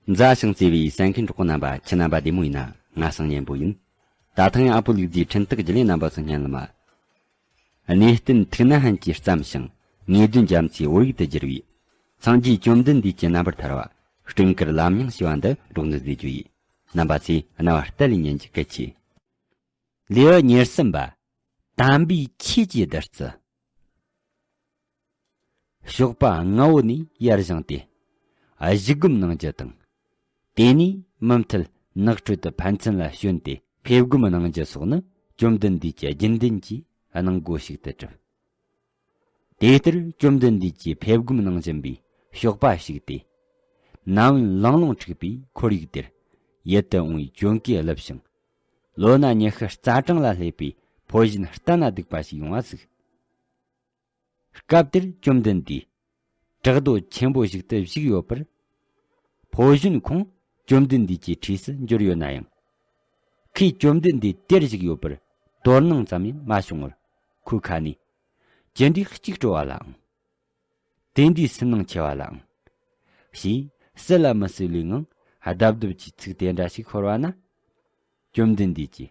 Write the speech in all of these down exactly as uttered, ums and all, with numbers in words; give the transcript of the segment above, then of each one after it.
མཛའ་ཞིང་བརྩེ་བའི་གསན་མཁན་གྲོགས་པོ་རྣམ་པ། ཁྱེད་རྣམ་པ་བདེ་མོ་ཡིན་ན། ང་སང་གཉན་པོ་ཡིན། ད་ཐེངས་ཨ་ཕོ་ལུག་རྫིའི་འཕྲིན་སྟེགས་བརྒྱུད་ལས་རྣམ་པ་ཚོ་སྙན་ལ་མ། གནས་བརྟན་ཐུགས་ན་ཧན་གྱིས་བརྩམས་ཤིང་། ངེས་དོན་རྒྱ་མཚོའི་བོད་ཡིག་ཏུ་བསྒྱུར་བའི། སངས་རྒྱས་བཅོམ་ལྡན་འདས་ཀྱི་རྣམ་པར་ཐར་བ། སྤྲིན་དཀར་ལམ་རྙིང་ཞེས་པ་འདི་སྒྲོག་ནི་བཟོས་རྒྱུ་ཡིན། རྣམ་པ་ཚོས་རྣ་བ་གཏད་ལས་ཉན་རྒྱུ་གལ་ཆེ། ལེའུ་ཉེར་གསུམ་པ། དམ་པའི་ཆོས་ཀྱི་བདུད་རྩི། ཞོགས་པ་སྔ་བོ་ནས་ཡར་བཞེངས་ཏེ། གཞུག་སྒོམ་གནང་རྒྱུ་དང་། དེ་ནས་མུ་མཐུད་ནགས་ཁྲོད་དུ་ཕན་ཚུན་ལ་ཞོན་ཏེ་ཕེབས་སྒོམ་གནང་རྒྱུ་སོགས་ནི་བཅོམ་ལྡན་འདས་ཀྱི་རྒྱུན་ལྡན་གྱི་གནང་སྒོ་ཞིག་ཏུ་གྲུབ། དེ་ལྟར་བཅོམ་ལྡན་འདས་ཀྱིས་ཕེབས་སྒོམ་གནང་བཞིན་པའི་ཞོགས་པ་ཞིག་སྟེ། ནམ་ལངས་ལུང་འཁྲིགས་པའི་ཁོར་ཡུག་དེར་ཡིད་དུ་འོང་བའི་བཅོམ་ལྡན་འདས་ལུས་ཤིང་། ལོ་ན་ཉི་ཤུ་རྩ་གྲངས་ལ་སླེབས་པའི་ཕོ་གཞོན་ལྟ་ན་སྡུག་པ་ཞིག་ཡོང་བ་གཟིགས། སྐབས་དེར་བཅོམ་ལྡན་འདས་བྲག་རྡོ་ཆེན་པོ་ཞིག་ཏུ་བཞུགས་ཡོད་པར། ཕོ་གཞོན་ཁོང་བཅོམ་ལྡན་འདས་ཀྱི་འཁྲིས་སུ་འབྱོར་ཡོད་ན་ཡང་། ཁོས་བཅོམ་ལྡན་འདས་དེར་བཞུགས་ཡོད་པར་དོ་སྣང་ཙམ་ཡང་མ་བྱུང་བར། ཁོའི་ཁ་ནས་ཅི་འདྲའི་གཅིག་བྲོ་བ་ལའང་། དེ་འདྲའི་སུན་སྣང་ཆེ་བ་ལའང་། ཞེས་སྲིད་ལ་མི་བསིལ་བའི་ངང་རྡབ་རྡབ་ཀྱི་ཚིག་དེ་འདྲ་ཞིག་ཤོར་བ་ན། བཅོམ་ལྡན་འདས་ཀྱིས།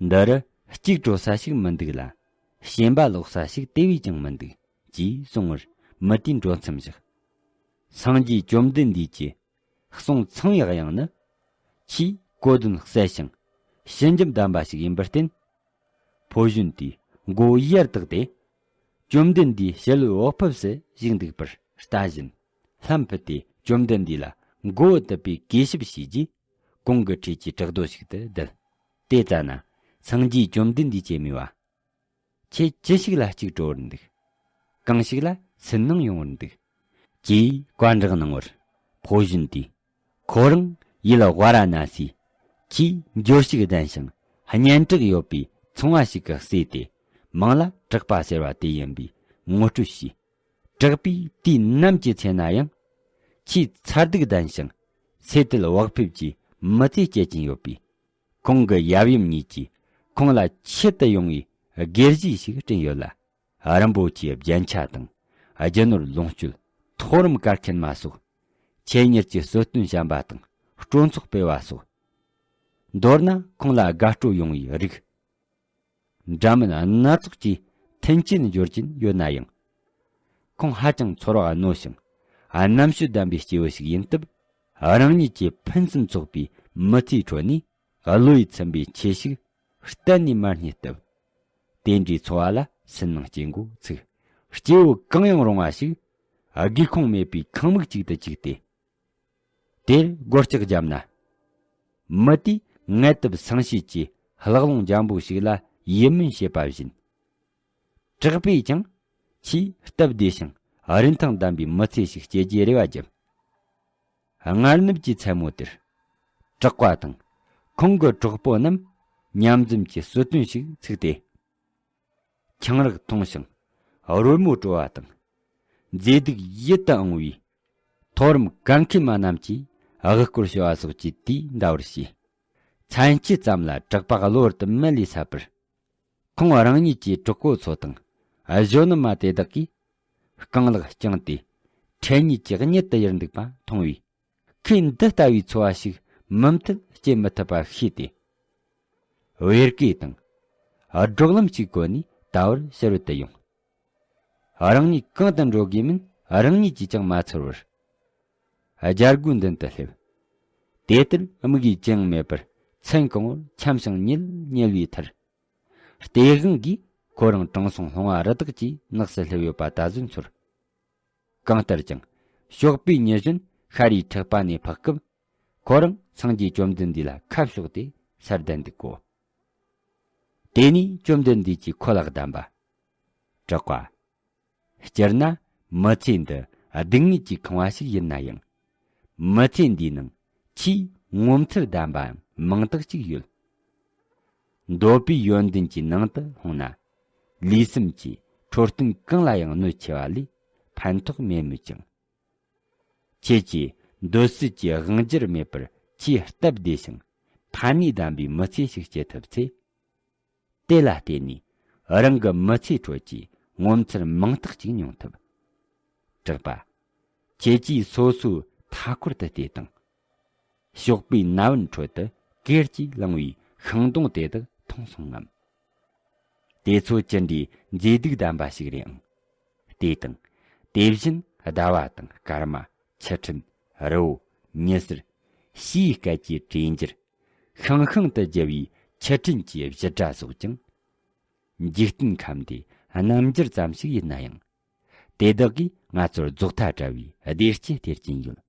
འདི་རུ་གཅིག་བྲོ་ས་ཞིག་མི་འདུག་ལ། ཞེན་པ་ལོག་ས་ཞིག་དེ་བས་ཀྱང་མི་འདུག་ཅེས་གསུང་བར་མུ་ཏིག་འགྲོ་མཚམས་བཞག་སངས་རྒྱས་བཅོམ་ལྡན་འདས་ཀྱིས་གསུང་ཚངས་པའི་དབྱངས་ནི། ཆེས་གོ་དོན་གསལ་ཞིང་ཞི་འཇམ་ལྡན་པ་ཞིག་ཡིན་པར་བརྟེན། ཕོ་གཞོན་དེས་མགོ་ཡར་བཏེགས་ཏེ། བཅོམ་ལྡན་འདས་ཞལ་འོད་ཕུབས་སུ་བཞུགས་འདུག་པར་ལྟ་བཞིན། ལྷམ་ཕུད་དེ་བཅོམ་ལྡན་འདས་ལ་མགོ་བོ་དུད་པའི་གུས་ཞབས་བྱས་རྗེས། གོང་གི་འཁྲིས་ཀྱི་བྲག་རྡོ་ཞིག་ཏུ་བསྡད། དེ་ཙ་ན་སངས་རྒྱས་བཅོམ་ལྡན་འདས་ཀྱིས་སྨྲས་པ། ཁྱེད་ཅི་ཞིག་ལ་གཅིག་བྲོ་བར་འདུག་གང་ཞིག་ལ་སུན་སྣང་ཡོང་བར་འདུག་ཅེས་བཀའ་འདྲི་གནང་བར། ཕོ་གཞོན་དེས་ཁོ་རང་ཡུལ་ཝཱ་ར་ཎ་སིའི་ཆེས་འབྱོར་ཕྱུག་ལྡན་ཞིང་སྙན་གྲགས་ཡོད་པའི་ཚོང་བ་ཞིག་གི་སྲས་ཏེ། མིང་ལ་གྲགས་པ་ཟེར་བ་དེ་ཡིན་པའི་ངོ་སྤྲོད་བྱས། གྲགས་པས་དུས་ནམ་གྱི་ཚེ་ན་ཡང་ཆེས་མཚར་སྡུག་ལྡན་ཞིང་སེ་དལ་བག་ཕེབས་ཀྱི་མི་ཚེ་སྐྱེལ་གྱིན་ཡོད་པས། ཁོང་གི་ཡབ་ཡུམ་གཉིས་ཀྱིས་ཁོང་ལ་ཆེད་དུ་ཡོང་བའི་སྒེར་གཞས་ཤིག་བསྐྲུན་ཡོད་ལ། རིན་པོ་ཆེའི་རྒྱན་ཆ་དང་རྒྱུ་ནོར་ལོངས་སྤྱོད། མཐོ་རིམ་གར་མཁན་མ་སོགས་ཆེད་གཉེར་གྱི་གསོལ་སྟོན་བྱམས་པ་དང་སྤྲོ་ཚོགས་སྤེལ་བ་སོགས། མདོར་ན་ཁོང་ལ་དགའ་སྤྲོ་ཡོང་བའི་རིགས། འདྲ་མིན་སྣ་ཚོགས་ཀྱིས་མཐུན་རྐྱེན་སྦྱོར་གྱིན་ཡོད་ན་ཡང་། ཁོང་ཧ་ཅང་ཚོར་བ་རྣོ་ཞིང་རྣམ་དཔྱོད་ལྡན་པའི་སྐྱེས་བུ་ཞིག་ཡིན་སྟབས། རང་ཉིད་ཀྱི་ཕུན་སུམ་ཚོགས་པའི་མི་ཚེའི་ཁྲོད་ནས་བློ་ཡིས་ཚིམ་པའི་ཆོས་ཤིག་གཏན་ནས་མ་རྙེད་སྟབས། དེ་འདྲའི་འཚོ་བ་ལ་སུན་སྣང་སྐྱེ་འགོ་ཚུགས། སྐྱེ་བོ་གང་ཡང་རུང་བ་ཞིག་སྒེའུ་ཁུང་མེད་པའི་ཁང་མིག་ཅིག་ཏུ་བཅུག་སྟེ། དེར་སྒོ་ལྕགས་བརྒྱབ་ན། མི་དེས་ངལ་དུབ་སངས་ཤེད་ཀྱི་ལྷགས་རླུང་འཇམ་པོ་ཞིག་ལ་ཡིད་སྨོན་བྱེད་པ་བཞིན། གྲགས་པས་ཀྱང་ཆེས་སྟབས་བདེ་ཞིང་རིན་ཐང་ལྡན་པའི་མི་ཚེ་ཞིག་སྐྱེལ་རྒྱུའི་རེ་བ་བརྒྱབ། སྔར་ནུབ་ཀྱི་མཚན་མོ་དེར། གྲགས་པ་དང་ཁོང་གི་གྲོགས་པོ་རྣམས་མཉམ་འཛོམས་ཀྱི་གསོལ་སྟོན་ཞིག་ཚུགས་ཏེ། ཆང་རག་འཐུང་ཞིང་རོལ་མོ་དཀྲོལ་བ་དང་། མཛེས་སྡུག་ཡིད་དུ་འོང་བའི་མཐོ་རིམ་གར་མཁན་མ་རྣམས་ཀྱིས་དབུ་སྐོར་ཞུ་བ་སོགས་ཀྱིས་དུས་འདའ་བར་བྱས། མཚན་ཕྱེད་ཙམ་ལ་གྲགས་པ་གློ་བུར་དུ་མལ་ལས་སད་པར། ཁོང་རང་ཉིད་ཀྱི་གྲོགས་པོ་ཚོ་དང་གཞོན་ནུ་མ་དེ་དག་གིས་རྐང་ལག་བརྐྱངས་ཏེ་འཕྲད་ཉིད་ཀྱི་གཉེན་དུ་ཡུར་འདུག་པ་མཐོང་བས། ཁོས་འདི་ལྟ་བུའི་འཚོ་བ་ཞིག་མུ་མཐུད་སྐྱེལ་མི་ཐུབ་པ་ཤེས་ཏེ། བེར་ཀས་དང་། སྒྲོག་ལམ་གཅིག་བཀོལ་ནས་ད་བར་ཕྱི་རོལ་དུ་ཡོང་། རང་ཉིད་གང་དུ་འགྲོ་དགོས་མིན་རང་ཉིད་ཀྱིས་ཀྱང་མ་ཚོར་བར། རྒྱལ་སྒོའི་མདུན་དུ་སླེབས། དེ་ལྟར་དམིགས་ཡུལ་ཅི་ཡང་མེད་པར་མཚན་གང་བོར་འཁྱམས་ཤིང་ཉིལ་ཉིལ་བའི་མཐར། སྟེས་དབང་གིས་ཁོ་རང་དྲང་སྲོང་ལྷུང་བ་རི་དྭགས་ཀྱི་ནགས་སུ་སླེབས་ཡོད་པ་ད་གཟོད་ཚོར། གང་ལྟར་ཀྱང་ཞོགས་པའི་ཉི་གཞོན་ཤར་བའི་ཕྲག་པ་ནས་འཕགས་སྐབས། ཁོ་རང་སངས་རྒྱས་བཅོམ་ལྡན་འདས་ལ་ཁ་ཕྱོགས་ཏེ་སར་བསྡད་འདུག་གོ། དེ་ནས་བཅོམ་ལྡན་འདས་ཀྱིས་ཁོ་ལ་གདམས་པ། གྲགས་པ། སྤྱིར་ན་མི་ཚེ་འདི་སྡུག་བསྔལ་གྱི་ཁང་བ་ཞིག་ཡིན་ན་ཡང་། མི་ཚེ་འདིའི་ནང་ཆེས་ངོ་མཚར་ལྡན་པའང་མིང་དག་ཅིག་ཡོད། འདོད་པའི་ཡོན་ཏན་གྱི་ནང་དུ་ལྷུང་ན། ལུས་སེམས་ཀྱི་འཕྲོད་བསྟེན་གང་ལ་ཡང་གནོད་ཆེ་བ་ལས་ཕན་ཐོགས་མེད་མོད་ཀྱང་། ཁྱེད་ཀྱིས་འདོད་སྲེད་ཀྱི་དབང་སྒྱུར་མེད་པར་ཆེས་སྟབས་བདེ་ཞིང་ཕན་ནུས་ལྡན་པའི་མི་ཚེ་ཞིག་སྐྱེལ་ཐུབ་ཚེ། དེ་ལ་བརྟེན་ནས་རང་གི་མི་ཚེའི་ཁྲོད་ཀྱི་ངོ་མཚར་མིང་དག་ཅིག་མྱོང་ཐུབ། གྲགས་པ། ཁྱེད་ཀྱིས་སོ་སོའི་མཐའ་འཁོར་དུ་བལྟས་དང་ གཤོག་པའི་ན་བུན་ཁྲོད་དུ་གེར་གྱིས་ལངས་པའི་ཤིང་སྡོང་དེ་དག་མཐོང་སོང་ངམ། དེ་ཚོ་ཅི་འདྲའི་མཛེས་སྡུག་ལྡན་པ་ཞིག་རེད་ཨང་། དེ་དང་། དེ་བཞིན་ཟླ་བ་དང་སྐར་མ། ཆུ་ཕྲན། རི་བོ། ཉི་ཟེར། བྱིའུའི་སྐད་ཀྱི་གྲོས་འགྱུར། ཤང་ཤང་དུ་རྒྱུ་བའི་ཆུ་ཕྲན་གྱི་བཞུར་སྒྲ་སོགས་ཀྱང་། འཇིག་རྟེན་ཁམས་འདིའི་རྣམ་འགྱུར་ཙམ་ཞིག་ཡིན་ན་ཡང་། དེ་དག་གིས་ང་ཚོར་རྫོགས་མཐའ་བྲལ་བའི་བདེ་སྐྱིད་སྟེར་གྱིན་ཡོད།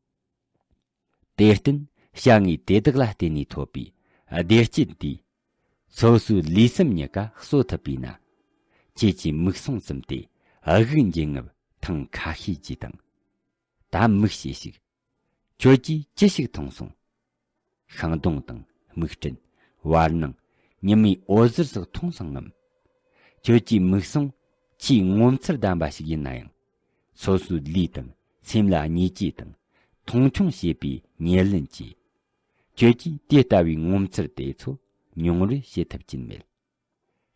དེར་བརྟེན་བྱ་དངོས་དེ་དག་ལ་བརྟེན་ནས་ཐོབ་པའི་བདེ་སྐྱིད་འདིས། སོ་སོའི་ལུས་སེམས་གཉིས་ཀ་གསོ་ཐུབ་པས་ན། ཁྱེད་ཀྱི་མིག་ཟུང་ཙམ་དེ་དབུགས་འབྱིན་རྔུབ་ཐེངས་ཁ་ཤས་ཀྱིས་དང་། ད་མིག་ཕྱེས་ཤིག། ཁྱོད་ཀྱིས་ཅི་ཞིག་མཐོང་སོང་། ཤིང་སྡོང་དང་སྨུག་སྤྲིན། བར་སྣང་། ཉི་མའི་འོད་ཟེར་སོགས་མཐོང་སོང་ངམ། ཁྱོད་ཀྱི་མིག་ཟུང་ཆེས་ངོ་མཚར་ལྡན་པ་ཞིག་ཡིན་ན་ཡང་། སོ་སོའི་ལུས་དང་སེམས་ལ་བརྙས་བཅོས་དང་མཐོང་ཆུང་བྱེད་པའི་ཉེར་ལེན་གྱིས། ཁྱོད་ཀྱིས་དེ་ལྟ་བུའི་ངོ་མཚར་དེ་ཚོ་མྱོང་རོལ་བྱེད་ཐུབ་ཀྱིན་མེད།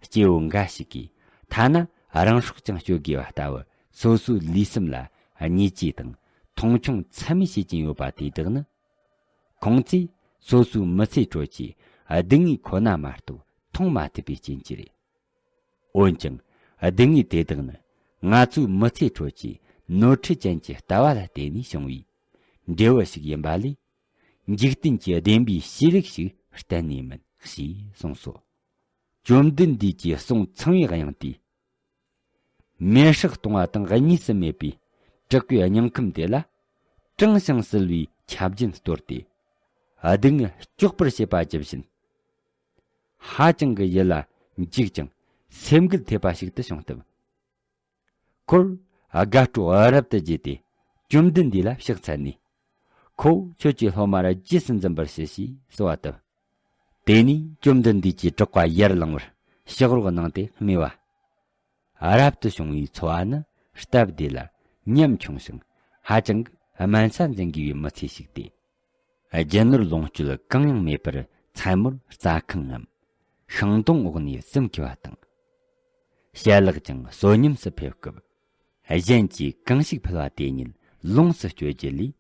སྐྱེ་བོ་འགའ་ཞིག་གིས་ཐ་ན་རང་སྲོག་ཀྱང་གཅོད་དགོས་པ་ལྟ་བུ་སོ་སོའི་ལུས་སེམས་ལ་བརྙས་བཅོས་དང་མཐོང་ཆུང་ཚད་མེད་བྱེད་ཀྱིན་ཡོད་པ་དེ་དག་ནི། ཁོང་ཚོས་སོ་སོའི་མི་ཚེ་ཁྲོད་ཀྱི་སྡུག་བསྔལ་ཁོ་ན་མ་གཏོགས་མཐོང་མ་ཐུབ་པའི་རྐྱེན་གྱིས་རེད། འོན་ཀྱང་། སྡུག་བསྔལ་དེ་དག་ནི་ང་ཚོའི་མི་ཚེ་ཁྲོད་ཀྱི་ནོར་འཁྲུལ་ཅན་གྱི་ལྟ་བ་ལ་བརྟེན་ནས་བྱུང་བའི་འབྲས་བུ་ཞིག་ཡིན་པ་ལས། འཇིག་རྟེན་གྱི་བདེན་པའི་གཤིས་ལུགས་ཤིག་གཏན་ནས་མིན་ཞེས་གསུངས་སོ། བཅོམ་ལྡན་འདས་ཀྱིས་གསུང་ཚངས་པའི་དབྱངས་དེས། མེར་སྲེག་གཏོང་བ་དང་གཉིས་སུ་མེད་པའི་དྲེགས་པའི་སྙིང་ཁམས་དེ་ལ་དྲང་ཞིང་བསིལ་བའི་ཆབ་རྒྱུན་གཏོར་ཏེ། སྡུག་བསྔལ་སྐྱོག་པར་བྱེད་པ་ཇི་བཞིན། ཧ་ཅང་གི་ཡིད་ལ་འཇིགས་ཀྱང་སེམས་འགུལ་ཐེབས་པ་ཞིག་ཏུ་བྱུང་སྟབས། ཁོར་དགའ་སྤྲོ་རབ་ཏུ་རྒྱས་ཏེ་བཅོམ་ལྡན་འདས་ལ་ཕྱག་འཚལ་ནས། ཁོ་བོ་ཁྱོད་ཀྱི་སློབ་མར་རྗེས་སུ་འཛིན་པར་ཞུ་ཞེས་གསོལ་བ་བཏབ། དེ་ནས་བཅོམ་ལྡན་འདས་ཀྱིས་གྲགས་པ་ཡར་བླངས་པར་ཕྱག་རོགས་གནང་སྟེ་སྨྲས་པ། རབ་ཏུ་བྱུང་བའི་འཚོ་བ་ནི་སྟབས་བདེ་ལ་ཉམ་ཆུང་ཞིང་ཧ་ཅང་གི་དམན་ས་འཛིན་དགོས་པའི་མི་ཚེ་ཞིག་སྟེ། རྒྱུ་ནོར་ལོངས་སྤྱོད་གང་ཡང་མེད་པར་མཚན་མོར་རྩྭ་ཁང་ངམ་ཤིང་སྡོང་འོག་ནས་སེམས་འཁྱིལ་བ་དང་། ཞལ་ལག་ཀྱང་བསོད་སྙོམས་སུ་ཕེབས་སྐབས། གཞན་གྱིས་གང་ཞིག་ཕུལ་བ་དེ་ཉིད་ལོངས་སུ་སྤྱོད་རྒྱུ་ལས།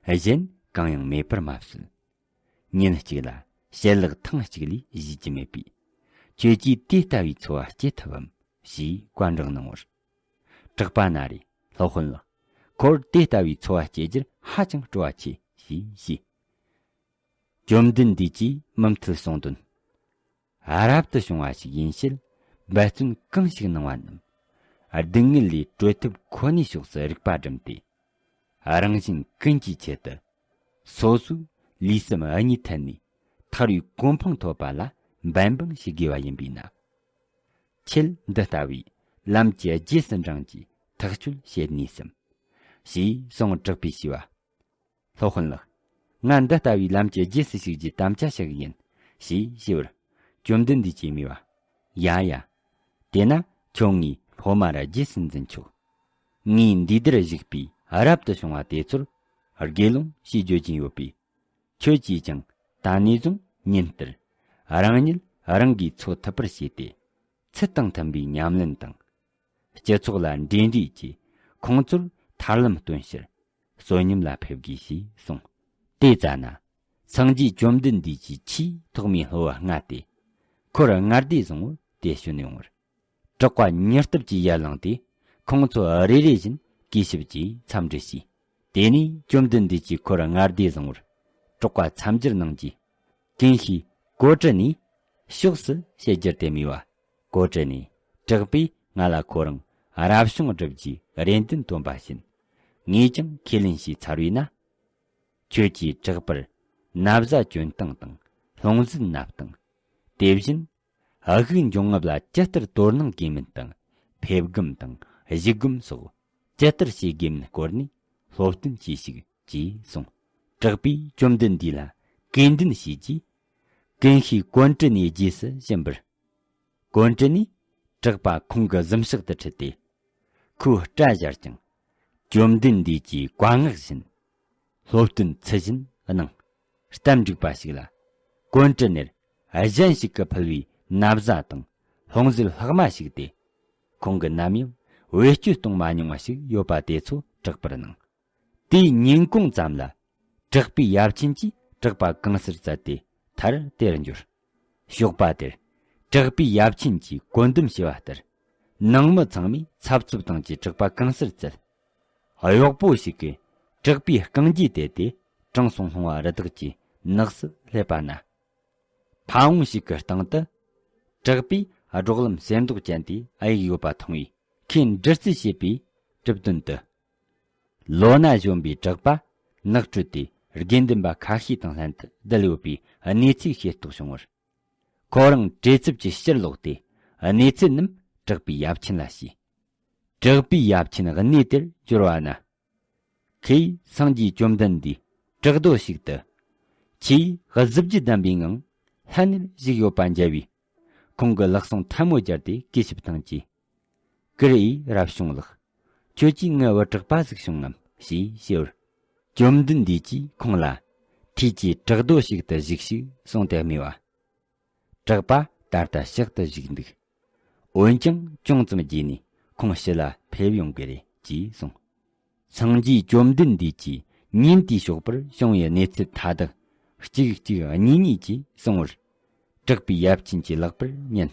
གཞན་གང་ཡང་མེད་པར་མ་བཟོད། ཉིན་གཅིག་ལ་ཞལ་ལག་ཐེངས་གཅིག་ལས་བཞེས་ཀྱི་མེད་པས། ཁྱོད་ཀྱིས་དེ་ལྟ་བུའི་འཚོ་བ་སྐྱེལ་ཐུབ་བམ་ཞེས་བཀའ་འདྲི་གནང་བར། གྲགས་པ་ན་རེ། སློབ་དཔོན་ལགས། ཁོར་དེ་ལྟ་བུའི་འཚོ་བ་སྐྱེལ་རྒྱུར་ཧ་ཅང་སྤྲོ་བ་ཆེ་ཞེས་ཞུས། བཅོམ་ལྡན་འདས་ཀྱིས་མུ་མཐུད་གསུངས་དོན། རབ་ཏུ་བྱུང་བ་ཞིག་ཡིན་ཕྱིར་འབད་བརྩོན་གང་ཞིག་གནང་བ་རྣམས། སྡུག་བསྔལ་ལས་གྲོལ་ཐབས་ཁོ་ནའི་ཕྱོགས་སུ་རིག་པ་བསྒྲིམས་ཏེ། རང་གཞན་ཀུན་གྱི་ཆེད་དུ། སོ་སོའི་ལུས་སེམས་གཉིས་ཐད་ནས་ཐར་བའི་གོ་འཕང་ཐོབ་པ་ལ་འབད་འབུངས་བྱེད་དགོས་པ་ཡིན་པས་ན། ཁྱེད་འདི་ལྟ་བུའི་ལམ་གྱི་རྗེས་སུ་འབྲང་གིས་ཐག་གཅོད་བྱེད་ནུས་སམ། ཞེས་གསུངས། གྲགས་པས་ཞུས་པ། སློབ་དཔོན་ལགས། ང་འདི་ལྟ་བུའི་ལམ་གྱི་རྗེས་སུ་ཞུགས་རྒྱུའི་དམ་བཅའ་བཞག་ཡིན། ཞེས་ཞུས་པར། བཅོམ་ལྡན་འདས་ཀྱིས་སྨྲས་པ། ཡ་ཡ། དེས་ན་ཁྱོད་ངའི་སློབ་མར་རྗེས་སུ་འཛིན་ཆོག། ངས་འདི་དེར་བཞུགས་པའི་རབ་ཏུ་བྱུང་བ་དེ་ཚོར་དགེ་སློང་ཞེས་བརྗོད་ཀྱིན་ཡོད་པས། ཁྱོད་ཀྱིས་ཀྱང་ད་ནས་བཟུང་ཉིན་ལྟར་རང་ཉིད་རང་གིས་འཚོ་ཐུབ་པར་བྱས་ཏེ། ཚུལ་དང་མཐུན་པའི་ཉམས་ལེན་དང་། སྤྱི་ཚོགས་ལ་འབྲེལ་འདྲིས་ཀྱིས་ཁོང་ཚོར་ཐར་ལམ་སྟོན་ཕྱིར་བསོད་སྙོམས་ལ་ཕེབས་དགོས་ཞེས་གསུངས། དེ་ཙ་ན། སངས་རྒྱས་བཅོམ་ལྡན་འདས་ཀྱི་ཆེས་ཐོག་མའི་སློབ་བུ་ལྔ་སྟེ། འཁོར་ལྔ་སྡེ་བཟང་པོར་དེ་བྱོན་ཡོང་བར། གྲགས་པ་མྱུར་སྟབས་ཀྱིས་ཡར་ལངས་ཏེ། ཁོང་ཚོ་རེ་རེ་བཞིན་གུས་ཞབས་ཀྱིས་འཚམས་འདྲི་ཞུས། དེ་ནས་བཅོམ་ལྡན་འདས་ཀྱིས་འཁོར་ལྔ་སྡེ་བཟང་པོར་གྲགས་པ་འཚམས་འདྲི་གནང་རྗེས། ཀུན་ཤེས་ཀོ་ཀྲི་ནས་ཕྱོགས་སུ་བྱེད་རྒྱུར་དེ་སྨྲས་པ། ཀོ་ཀྲི་ནས། གྲགས་པས་ང་ལ་ཁོ་རང་རབ་བྱུང་བསྒྲུབ་རྒྱུའི་རེ་འདུན་བཏོན་པ་བཞིན། ངས་ཀྱང་ཁས་ལེན་བྱས་ཚར་བས་ན། ཁྱོད་ཀྱིས་གྲགས་པར་ན་བཟའ་གྱོན་སྟངས་དང་ལྷུང་བཟེད་མནབས་སྟངས། དེ་བཞིན་དབུགས་འབྱུང་རྔུབ་ལ་ཇི་ལྟར་དོ་སྣང་དགོས་མིན་དང་། ཕེབས་སྒོམ་དང་བཞུགས་སྒོམ་སོགས་ཇི་ལྟར་བྱེད་དགོས་མིན་སྐོར་ནས་སློབ་སྟོན་གྱིས་ཤིག་ཅེས་གསུངས། གྲགས་པས་བཅོམ་ལྡན་འདས་ལ་གུས་འདུན་བྱས་རྗེས། ཀུན་ཤེས་ཀོ་ཀྲི་ནས་རྗེས་སུ་ཕྱིན་པར། ཀོ་ཀྲི་ནས་གྲགས་པ་ཁོང་གི་གཟིམ་ཤག་ཏུ་ཁྲིད་དེ། ཁོའི་སྐྲ་བཞར་ཅིང་། བཅོམ་ལྡན་འདས་ཀྱི་བཀའ་མངགས་བཞིན། སློབ་སྟོན་ཚུལ་བཞིན་གནང་། གཏམ་འགྲིག་པ་ཞིག་ལ། ཀོ་ཀྲི་ནས་གཞན་ཞིག་གིས་ཕུལ་བའི་ན་བཟའ་དང་ལྷུང་བཟེད་ལྷག་མ་ཞིག་སྟེ། ཁོང་གིས་ནམ་ཡང་བེད་སྤྱོད་གཏོང་མ་མྱོང་བ་ཞིག་ཡོད་པ་དེ་ཚོ་གྲགས་པར་གནང་། དེའི་ཉིན་གུང་ཙམ་ལ། གྲགས་པའི་ཡབ་ཆེན་གྱིས་ གྲགས་པ་གང་སར་བཙལ་ཏེ་མཐར་དེར་འབྱོར། ཞོགས་པ་དེར་གྲགས་པའི་ཡབ་ཆེན་གྱིས་བཀོད་འདོམས་བྱས་པ་ལྟར། ནང་མི་ཚང་མས་ཚབ་ཚུབ་བཏང་རྗེས་གྲགས་པ་གང་སར་བཙལ། གཡོག་པོ་ཞིག་གིས་གྲགས་པའི་རྐང་རྗེས་དེད་དེ་དྲང་སྲོང་ལྷུང་བ་རི་དྭགས་ཀྱི་ནགས་སུ་སླེབས་པ་ན། ཕ་བོང་ཞིག་གི་སྟེང་དུ་གྲགས་པས་སྒྲོག་ལམ་གསེར་མདོག་ཅན་དེ་གཡུགས་ཡོད་པ་མཐོང་བས། ཁོས་འདྲི་རྩད་བྱས་པའི་གྲུབ་དོན་དུ། ལོ་ན་གཞོན་པའི་གྲགས་པ་ནགས་ཁྲོད་དེ་དགེ་འདུན་པ་ཁ་ཤས་དང་ལྷན་དུ་བསྡད་ཡོད་པའི་གནས་ཚུལ་ཤེས་རྟོགས་བྱུང་བར། ཁོ་རང་བྲེལ་འཚུབ་ཀྱིས་ཕྱིར་ལོག་སྟེ་གནས་ཚུལ་རྣམས་གྲགས་པའི་ཡབ་ཆེན་ལ་ཞུས། གྲགས་པའི་ཡབ་ཆེན་གནས་དེར་འབྱོར་བ་ན། ཁོས་སངས་རྒྱས་བཅོམ་ལྡན་འདས་བྲག་རྡོ་ཞིག་ཏུ། ཆེས་གཟི་བརྗིད་ལྡན་པའི་ངང་ལྷན་ནེར་བཞུགས་ཡོད་པ་མཇལ་བས། ཁོང་གི་ལག་ཟུང་ཐལ་མོ་སྦྱར་ཏེ་གུས་ཞབས་བཏང་རྗེས། ཀུ་རེ་ཡིས་རབ་བྱུང་ལགས། ཁྱོད་ཀྱིས་ངའི་བུ་གྲགས་པ་ཟིག་བྱུང་ངམ་ཞེས་ཞུས་པར། བཅོམ་ལྡན་འདས་ཀྱིས་ཁོང་ལ། ཁྱེད་ཀྱིས་བྲག་རྡོ་ཞིག་ཏུ་བཞུགས་ཤིག་གསུངས་ཏེ་སྨྲས་པ། གྲགས་པ་ད་ལྟ་ཕྱག་ཏུ་བཞུགས་འདུག། འོན་ཀྱང་ཅུང་ཙམ་རྗེས་ནས་ཁོང་ཕྱི་ལ་ཕེབས་ཡོང་གི་རེད་ཅེས་གསུངས། སངས་རྒྱས་བཅོམ་ལྡན་འདས་ཀྱིས་ཉིན་དེའི་ཞོགས་པར་བྱུང་བའི་གནས་ཚུལ་མཐའ་དག་གཅིག་གཅིག་གཉིས་གཉིས་ཀྱིས་གསུང་བར། གྲགས་པའི་ཡབ་ཆེན་གྱི་ལག་པར་ཉན།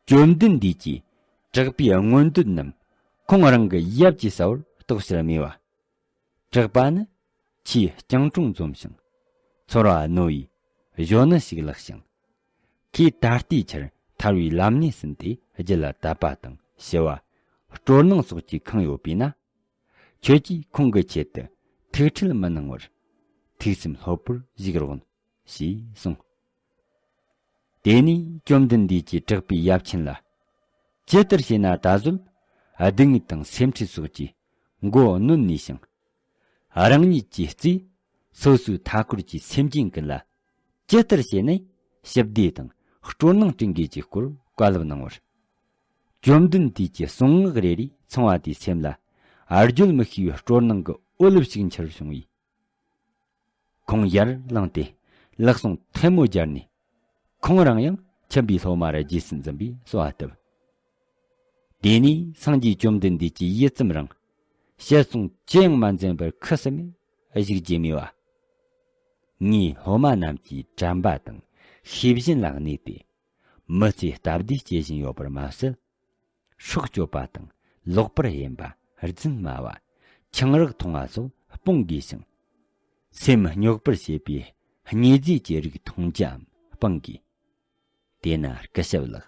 བཅོམ་ལྡན་འདས་ཀྱིས་གྲགས་པའི་མངོན་འདོད་རྣམས་ཁོང་རང་གི་ཡབ་ཀྱི་ས་བོར་རྟོགས་ཕྱིར་སྨྲས་པ། གྲགས་པ་ནི་ཆེས་སྤྱང་གྲུང་འཛོམས་ཤིང་། ཚོར་བ་རྣོ་བའི་གཞོན་ནུ་ཞིག་ལགས་ཤིང་། ཁོས་ད་ལྟའི་ཆར་ཐར་བའི་ལམ་སྣེ་ཟིན་ཏེ་རྒྱུད་ལ་དད་པ་དང་ཞི་བ། སྤྲོ་སྣང་སོགས་ཀྱིས་ཁེངས་ཡོད་པས་ན། ཁྱོད་ཀྱིས་ཁོང་གི་ཆེད་དུ་ཐུགས་ཁྲལ་མི་གནང་བར། ཐུགས་སེམས་ལྷོད་པོར་བཞུགས་རོགས། ཞེས་གསུངས། དེ་ནས་བཅོམ་ལྡན་འདས་ཀྱིས་གྲགས་པའི་ཡབ་ཆེན་ལ། ཇི་ལྟར་བྱས་ན་ད་གཟོད་སྡུག་བསྔལ་དང་སེམས་ཁྲལ་སོགས་ཀྱི་མགོ་གནོན་ནུས་ཤིང་། རང་ཉིད་ཀྱི་རྩིས་སོ་སོའི་མཐའ་འཁོར་གྱི་སེམས་ཅན་ཀུན་ལ་ཇི་ལྟར་བྱས་ནས་ཞི་བདེ་དང་སྤྲོ་སྣང་སྐྲུན་དགོས་ཀྱི་སྐོར་བཀའ་སློབ་གནང་བར། བཅོམ་ལྡན་འདས་ཀྱི་གསུང་ངག་རེ་རེས་ཚངས་པ་དེའི་སེམས་ལ་བརྗོད་མི་ཤེས་པའི་སྤྲོ་སྣང་གི་འོད་ཞིག་འཆར་བྱུང་བས། ཁོང་ཡར་ལངས་ཏེ་ལག་ཟུང་ཐལ་མོ་སྦྱར་ནས། ཁོང་རང་ཡང་ཁྱིམ་པའི་སློབ་མ་རུ་རྗེས་སུ་འཛིན་པའི་གསོལ་བ་བཏབ། དེ་ནས་སངས་རྒྱས་བཅོམ་ལྡན་འདས་ཀྱིས་ཡུད་ཙམ་རིང་། བཤད་གསུང་ཅི་ཡང་མ་འཛེམས་པར་ཁུ་སིམ་མེར་བཞུགས་རྗེས་སྨྲས་པ། ངས་སློབ་མ་རྣམས་ཀྱི་དྲན་པ་དང་ཤེས་བཞིན་ལ་གནས་ཏེ། མི་ཚེ་སྟབས་བདེ་སྐྱེལ་བཞིན་ཡོད་པར་མ་ཟད། སྲོག་གཅོད་པ་དང་ལོག་པར་གཡེམ་པ། རྫུན་སྨྲ་བ། ཆང་རག་འཐུང་བ་སོགས་སྤོང་དགོས་ཤིང་། སེམས་རྙོག་པར་བྱེད་པའི་ཉེས་རྫས་ཀྱི་རིགས་འཐུང་རྒྱུའམ་སྤང་དགོས། དེས་ན་སྐུ་ཞབས་ལགས།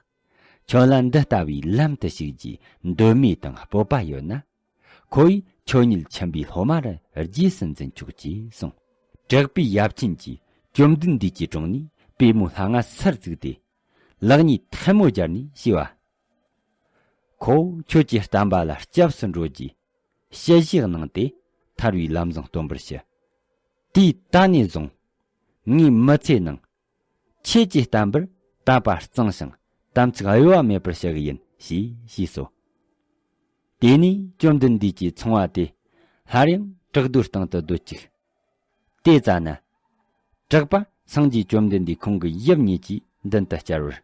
ཁྱོད་ལ་འདི་ལྟ་བུའི་ལམ་དུ་ཞུགས་རྒྱུའི་འདོད་མོས་དང་སྤོབས་པ་ཡོད་ན། ཁོ་བོས་ཁྱོད་ཉིད་ཁྱིམ་པའི་སློབ་མ་རུ་རྗེས་སུ་འཛིན་ཆོག་ཅེས་གསུངས། གྲགས་པའི་ཡབ་ཆེན་གྱིས་བཅོམ་ལྡན་འདས་ཀྱི་དྲུང་ནས་པུས་མོ་ལྷ་ང་སར་བཙུགས་ཏེ། ལག་གཉིས་ཐལ་མོ་སྦྱར་ནས་ཞུས་པ། ཁོ་བོ་ཁྱོད་ཀྱི་བསྟན་པ་ལ་སྐྱབས་སུ་འགྲོ་རྒྱུའི་ཞལ་བཞེས་གནང་སྟེ་ཐར་བའི་ལམ་བཟང་སྟོན་པར་ཞུ། དུས་ད་ནས་བཟུང་ངའི་མི་ཚེའི་ནང་ཁྱེད་ཀྱི་བསྟན་པར་དད་པ་གཙང་ཞིང་དམ་ཚིག་གཡོ་བ་མེད་པར་བྱ་གི་ཡིན་ཞེས་ཞུས་སོ། དེ་ནས་བཅོམ་ལྡན་འདས་ཀྱིས་ཚངས་པ་དེ་སླར་ཡང་བྲག་རྡོའི་སྟེང་དུ་སྡོད་ཅིག། དེ་ཙ་ན། གྲགས་པ་སངས་རྒྱས་བཅོམ་ལྡན་འདས་ཁོང་གི་ཡབ་ཉིད་ཀྱིས་མདུན་དུ་བཅར་བར།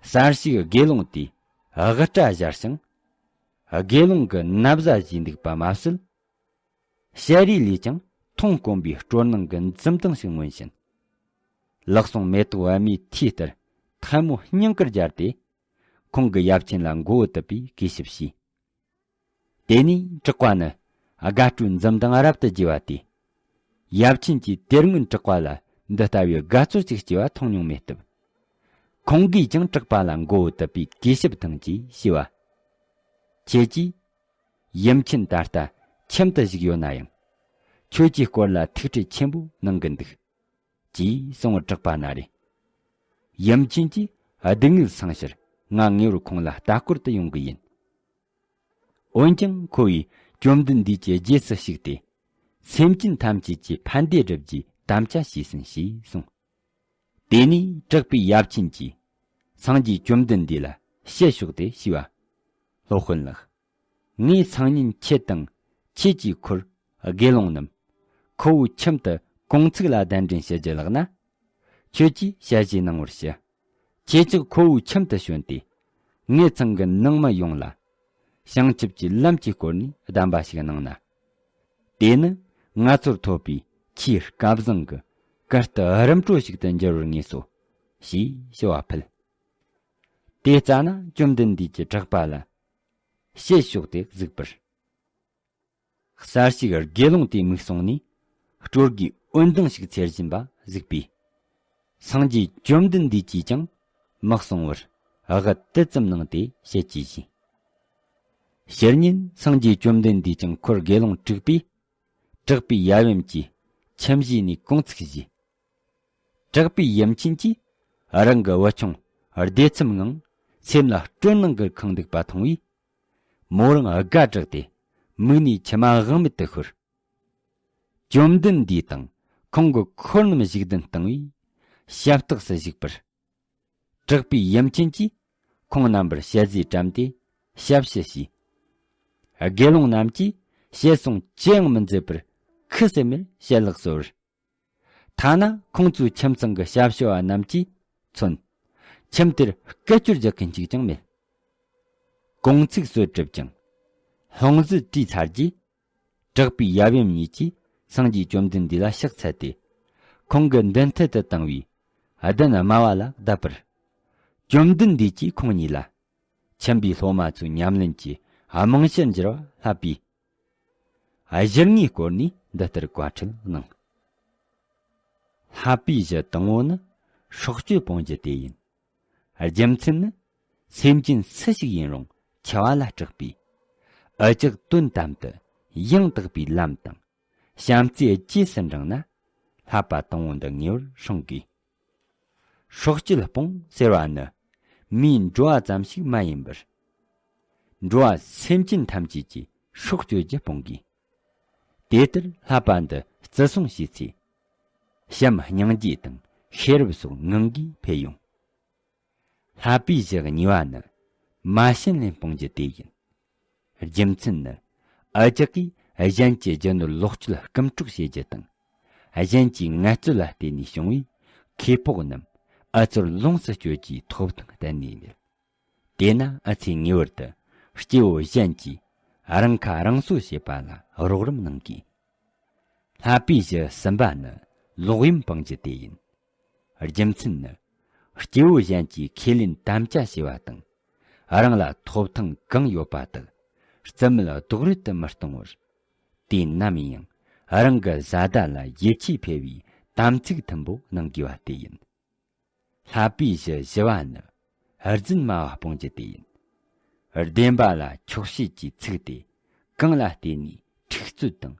གསར་ཞུགས་དགེ་སློང་དེས་དབུ་སྐྲ་བཞར་ཞིང་། དགེ་སློང་གི་ན་བཟའ་བཞེས་འདུག་པ་མ་ཟད། ཞལ་རས་ལས་ཀྱང་མཐོང་དཀོན་པའི་སྤྲོ་སྣང་གི་འཛུམ་མདངས་ཤིག་མངོན་བཞིན། ལག་ཟུང་མེ་ཏོག་པདྨའི་མཐིལ་ལྟར་ཐལ་མོ་སྙིང་གར་སྦྱར་ཏེ། ཁོང་གི་ཡབ་ཆེན་ལ་མགོ་བོ་དུད་པའི་གུས་ཞབས་བྱས། དེ་ནས་གྲགས་པ་ནི་དགའ་སྤྲོའི་འཛུམ་མདངས་རབ་ཏུ་རྒྱས་པ་དེས། ཡབ་ཆེན་གྱིས་དེ་སྔོན་གྲགས་པ་ལ་འདི་ལྟ་བུའི་དགའ་ཚོར་ཅིག་སྐྱེ་བ་མཐོང་མྱོང་མེད་སྟབས། ཁོང་གིས་ཀྱང་གྲགས་པ་ལ་མགོ་བོ་དུད་པའི་གུས་ཞབས་དང་བཅས་ཞུས་པ། ཁྱེད་ཀྱིས་ཡུམ་ཆེན་ད་ལྟ་ཁྱིམ་དུ་བཞུགས་ཡོད་ན་ཡང་། ཁྱོད་ཀྱི་སྐོར་ལ་ཐུགས་ཁྲལ་ཆེན་པོ་གནང་གི་འདུག། ཅེས་གསུང་བར་གྲགས་པ་ན་རེ། ཡུམ་ཆེན་གྱིས་སྡུག་བསྔལ་སངས་ཕྱིར་ང་ངེས་པར་ཁོང་ལ་ལྟ་སྐོར་དུ་ཡོང་གི་ཡིན། འོན་ཀྱང་ཁོ་བོས་བཅོམ་ལྡན་འདས་ཀྱི་རྗེས་སུ་ཞུགས་ཏེ། སེམས་ཅན་ཐམས་ཅད་ཀྱི་ཕན་བདེ་བསྒྲུབ་རྒྱུའི་དམ་བཅའ་བྱས་ཟིན་ཞེས་གསུངས། དེ་ནས་གྲགས་པའི་ཡབ་ཆེན་གྱིས་སངས་རྒྱས་བཅོམ་ལྡན་འདས་ལ་ཞལ་ཕྱོགས་ཏེ་ཞུས་པ། སློབ་དཔོན་ལགས། ངས་སང་ཉིན་ཁྱེད་དང་ཁྱེད་ཀྱི་འཁོར་དགེ་སློང་རྣམས་ཁོ་བོའི་ཁྱིམ་དུ་དགོང་ཚིགས་ལ་གདན་འདྲེན་ཞུ་རྒྱུ་ལགས་ན། ཁྱོད་ཀྱིས་ཞལ་བཞེས་གནང་བར་ཞུ། ཁྱེད་ཅག་ཁོ་བོའི་ཁྱིམ་དུ་བྱོན་ཏེ། ངེད་ཚང་གི་ནང་མི་ཡོངས་ལ་བྱང་ཆུབ་ཀྱི་ལམ་གྱི་སྐོར་ནས་གདམས་པ་ཞིག་གནང་ན། དེ་ནི་ང་ཚོར་ཐོབ་པའི་ ཆེས་སྐལ་བཟང་གི་གར་སྟེགས་རིམ་གྲོ་ཞིག་ཏུ་འགྱུར་བར་ངེས་སོ། ཞེས་ཞུ་བ་ཕུལ། དེ་ལྟ་ན་བཅོམ་ལྡན་འདས་ཀྱིས་གྲགས་པ་ལ། ཞལ་ཕྱོགས་ཏེ་གཟིགས་པར། གསལ་ཞིག་དགེ་སློང་དེའི་མིག་སོང་ནས། སྤྲོ་དགའི་འོད་མདངས་ཤིག་འཚེར་བཞིན་པ་གཟིགས་པས། སངས་རྒྱས་བཅོམ་ལྡན་འདས་ཀྱིས་ཀྱང་མིག་སོང་བར་དབུ་དུད་ཙམ་གནང་སྟེ་ཞལ་གྱིས་བཞེས། ཕྱིར་ཉིན་སངས་རྒྱས་བཅོམ་ལྡན་འདས་ཀྱང་འཁོར་དགེ་སློང་དྲུག་པས། དྲག་པོའི་ཡབ་ཡུམ་གྱིས་ཁྱིམ་གཞིས་ནས་གུང་ཚིགས་བཞེས། དྲག་པོའི་ཡུམ་ཆེན་གྱིས་རང་གི་བུ་ཆུང་བདེ་ཚིམ་ངང་སེམས་ལ་སྤྲོ་སྣང་གིས་ཁེངས་འདུག་པ་མཐོང་བས། མོ་རང་དགའ་དྲགས་ཏེ་མིག་ནས་མཆི་མ་དབང་མེད་དུ་ཤོར། བཅོམ་ལྡན་འདས་དང་ཁོང་གི་འཁོར་རྣམས་གཞུག་གདན་བཏིང་བས་ཞབས་སྟེགས་སུ་བཞུགས་པར། དྲག་པོའི་ཡུམ་ཆེན་གྱིས་ཁོང་རྣམ་པར་ཞལ་ཟས་བཀྲམ་སྟེ་ཞབས་ཕྱི་བྱས། དགེ་སློང་རྣམས་ཀྱིས་ཞལ་གསུང་ཅི་ཡང་མི་མཛད་པར་ཁུ་སིམ་མེར་ཞལ་ལག་གསོལ་བར། ཐ་ན་ཁོང་ཚོའི་ཁྱིམ་ཚང་གི་ཞབས་ཞུ་བ་རྣམས་ཀྱིས་མཚོན། ཁྱིམ་དེར་སྐད་ཅོར་རྒྱག་མཁན་གཅིག་ཀྱང་མེད། གུང་ཚིགས་གསོལ་གྲུབ་ཅིང་། ལྷུང་བཟེད་བྲིས་ཚར་རྗེས། དྲག་པོའི་ཡབ་ཡུམ་གཉིས་ཀྱིས་སངས་རྒྱས་བཅོམ་ལྡན་འདས་ལ་ཕྱག་འཚལ་ཏེ། ཁོང་གི་མདུན་ཐད་དུ་བཏང་བའི་གདན་དམའ་བ་ལ་བརྡབས་པར། བཅོམ་ལྡན་འདས་ཀྱིས་ཁོང་གཉིས་ལ། ཁྱིམ་པའི་སློབ་མ་ཚོའི་ཉམས་ལེན་གྱི་རྨང་གཞིར་འགྱུར་བ་བསླབ་པས། གཞི་དངོས་སྐོར་ནས་འདི་ལྟར་བཀའ་ཁྲིད་གནང་། བསླབ་པའི་གཞི་དང་པོ་ནི་སྲོག་གཅོད་སྤོང་རྒྱུ་དེ་ཡིན། རྒྱུ་མཚན་ནི། སེམས་ཅན་སུ་ཞིག་ཡིན་རུང་འཆི་བ་ལ་སྐྲག་པས། འུ་ཅག་དོན་དམ་དུ་ཡང་དག་པའི་ལམ་དང་བྱམས་བརྩེའི་རྗེས་སུ་འབྲངས་ན། བསླབ་པ་དང་པོ་འདི་ངེས་པར་སྲུང་དགོས། སྲོག་གཅོད་སྤོང་ཟེར་བ་ནི་མིའི་འགྲོ་བ་ཙམ་ཞིག་མ་ཡིན་པར། འགྲོ་བ་སེམས་ཅན་ཐམས་ཅད་ཀྱི་སྲོག་གཅོད་རྒྱུ་སྤོང་དགོས། དེ་ལྟར་བསླབ་པ་འདི་བརྩི་སྲུང་བྱས་ཚེ། བྱམས་སྙིང་རྗེ་དང་ཤེས་རབ་སོགས་ངང་གིས་འཕེལ་ཡོང་། བསླབ་པའི་གཞི་གཉིས་པ་ནི་མ་ཞེན་ལེན་སྤོང་རྒྱུ་དེ་ཡིན། རྒྱུ་མཚན་ནི། འུ་ཅག་གིས་གཞན་གྱི་རྒྱུ་ནོར་ལོག་སྤྱོད་རྐུ་འཕྲོག་བྱེད་རྒྱུ་དང་། གཞན་གྱི་ངལ་རྩོལ་ལ་བརྟེན་ནས་བྱུང་བའི་ཁེ་སྤོགས་རྣམས་འུ་ཚོར་ལོངས་སུ་སྤྱོད་རྒྱུའི་ཐོབ་ཐང་གཏན་ནས་མེད། དེས་ན་འུ་ཚོས་ངེས་པར་དུ་སྐྱེ་བོ་གཞན་གྱིས་རང་ཁ་རང་གསོ་བྱེད་པ་ལ་རོགས་རམ་གནང་དགོས། བསླབ་པའི་གཞི་གསུམ་པ་ནི་ལོག་གཡེམ་སྤང་རྒྱུ་དེ་ཡིན། རྒྱུ་མཚན་ནི། སྐྱེ་བོ་གཞན་གྱིས་ཁས་ལེན་དམ་བཅའ་བྱས་པ་དང་། རང་ལ་ཐོབ་ཐང་གང་ཡོད་པ་དག་རྩི་མེད་རྡོག་རོལ་དུ་མི་གཏོང་བར། དུས་ནམ་ཡིན་ཡང་རང་གི་བཟའ་ཟླ་ལ་ཡིད་ཆེས་འཕེར་བའི་དམ་ཚིག་མཐུན་པོ་གནང་དགོས་པ་དེ་ཡིན། བསླབ་པའི་གཞི་བཞི་བ་ནི་རྫུན་སྨྲ་བ་སྤོང་རྒྱུ་དེ་ཡིན། བདེན་པ་ལ་འཁྱོག་བཤད་ཀྱི་ཚིག་དེ་གང་ལ་བརྟེན་ནས་འཁྲུག་རྩོད་དང་།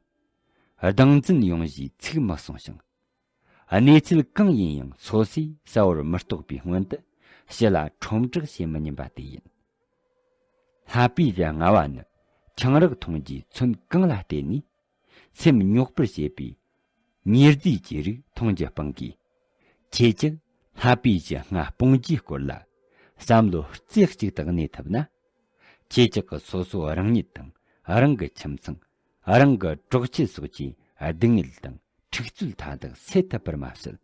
སྡང་འཛིན་ཡོང་བཞིའི་ཚིག་མི་གསུང་ཞིང་། གནས་ཚུལ་གང་ཡིན་ཡང་སོ་སོས་གསལ་བོར་མི་རྟོགས་པའི་སྔོན་དུ་ཕྱི་ལ་ཁྲོམ་བསྒྲགས་བྱེད་མི་ཉན་པ་དེ་ཡིན། བསླབ་པའི་གཞི་ལྔ་བ་ནི་ཆང་རག་འཐུང་རྒྱུའི་ཚོན་གང་ལ་བརྟེན་ནས་སེམས་རྙོག་པར་བྱེད་པའི་ཉེར་འཛིན་གྱི་རིགས་འཐུང་རྒྱུ་སྤང་དགོས། ཁྱེད་ཀྱིས་བསླབ་པའི་གཞི་ལྔ་སྤོང་རྒྱུའི་སྐོར་ལ་བསམ་བློ་རྩེ་གཅིག་ཏུ་གནས་ཐུབ་ན། ཁྱེད་ཅག་གིས་སོ་སོ་རང་ཉིད་དང་རང་གི་ཁྱིམ་ཚང་། རང་གི་གྲོགས་ཁྱི་སོགས་ཀྱི་སྡུག་བསྔལ་དང་འཁྲུག་རྩོད་མཐའ་དག་སེལ་ཐུབ་པར་མ་ཟད།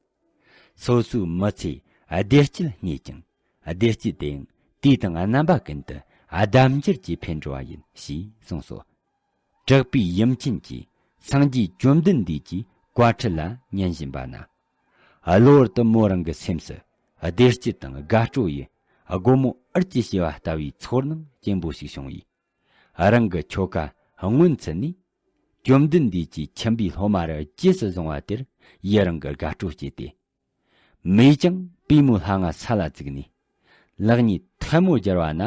སོ་སོའི་མི་ཚེ་བདེ་སྐྱིད་རྙེད་ཀྱང་བདེ་སྐྱིད་དེ་ཡང་དུས་དང་རྣམ་པ་ཀུན་ཏུ་ལྡབ་འགྱུར་གྱིས་འཕེལ་འགྲོ་བ་ཡིན་ཞེས་གསུངས་སོ། དྲག་པོའི་ཡུམ་ཆེན་གྱིས་སངས་རྒྱས་བཅོམ་ལྡན་འདས་ཀྱི་བཀའ་ཁྲིད་ལ་ཉན་བཞིན་པ་ན། གློ་བུར་དུ་མོ་རང་གི་སེམས་སུ་བདེ་སྐྱིད་དང་དགའ་སྤྲོ་ཡི་སྒོ་མོ་ཨུར་གྱིས་ཕྱེ་བ་ལྟ་བུའི་ཚོར་སྣང་སྐྱེན་པོ་ཞིག་བྱུང་བས། རང་གི་ཁྱོ་ག་སྔོན་ཚུད་ནས་བཅོམ་ལྡན་འདས་ཀྱི་ཁྱིམ་པའི་སློབ་མ་རུ་རྗེས་སུ་བཟུང་བ་དེར་ཡི་རང་གི་དགའ་སྤྲོ་སྐྱེས་ཏེ། མོས་ཀྱང་པུས་མོའི་ལྷ་ང་ས་ལ་བཙུགས་ནས། ལག་གཉིས་ཐལ་མོ་སྦྱར་བ་ན།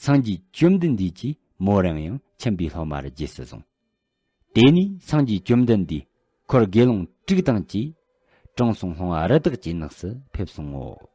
སངས་རྒྱས་བཅོམ་ལྡན་འདས་ཀྱིས་མོ་རང་ཡང་ཁྱིམ་པའི་སློབ་མར་རྗེས་སུ་བཟུང་། དེ་ནས་སངས་རྒྱས་བཅོམ་ལྡན་འདས་འཁོར་དགེ་སློང་དྲུག་དང་བཅས་དྲང་སྲོང་ལྷུང་བ་རི་དྭགས་ཀྱི་ནགས་སུ་ཕེབས་སོང་ངོ་